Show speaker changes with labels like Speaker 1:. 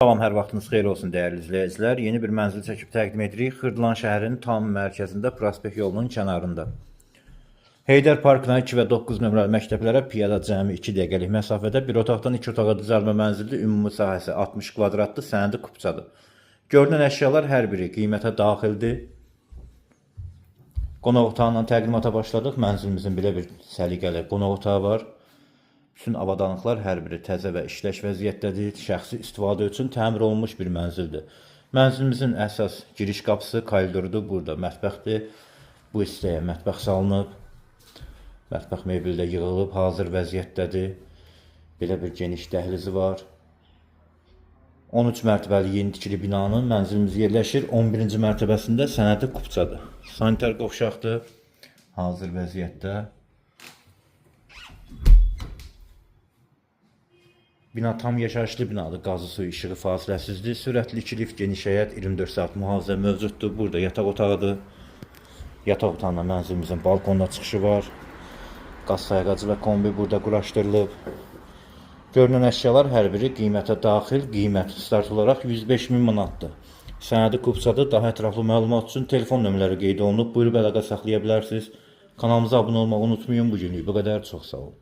Speaker 1: Salam, hər vaxtınız xeyir olsun dəyərli izləyicilər. Yeni bir mənzil çəkib təqdim edirik. Xırdalan şəhərinin tam mərkəzində, prospekt yolunun kənarında. Heydər Parkına 2 və 9 nömrəli məktəblərə piyada cəmi 2 dəqiqəlik məsafədə bir otaqdan 2 otağa düzəlmə mənzildir. Ümumi sahəsi 60 kvadratdır, sənədi kupçadır. Görünən əşyalar hər biri qiymətə daxildir. Qonaq otağından təqdimata başladıq. Mənzilimizin belə bir səliqəli qonaq otağı var. Bütün avadanlıqlar hər biri təzə və işlək vəziyyətdədir. Şəxsi istifadə üçün təmir olunmuş bir mənzildir. Mənzilimizin əsas giriş qapısı koridorudur. Burada mətbəxdir. Bu hissəyə mətbəx salınıb. Mətbəx mebeli də yığılıb, hazır vəziyyətdədir. Belə bir geniş dəhlizi var. 13 mərtəbəli yeni tikili binanın mənzilimiz yerləşir. 11-ci mərtəbəsində, sənədi kupçadır. Sanitar qovşaqdır. Hazır vəziyyətdə. Bina tam yaşayışlı binadır. Qazı, suyu, işığı fasiləsizdir. Sürətli 2 lift, geniş həyət, 24 saat mühafizə mövcuddur. Burada yataq otağıdır. Yataq otağından mənzilimizin balkonuna çıxışı var. Qaz sayğacı və kombi burada quraşdırılıb. Görünən əşyalar hər biri qiymətə daxil, qiymət start olaraq 105 min manatdır. Sənədi kupçadır. Daha ətraflı məlumat üçün telefon nömrələri qeyd olunub. Buyurub əlaqə saxlaya bilərsiniz. Kanalımıza abunə olmağı unutmayın. Bu günlük bu qədər. Çox sağ olun.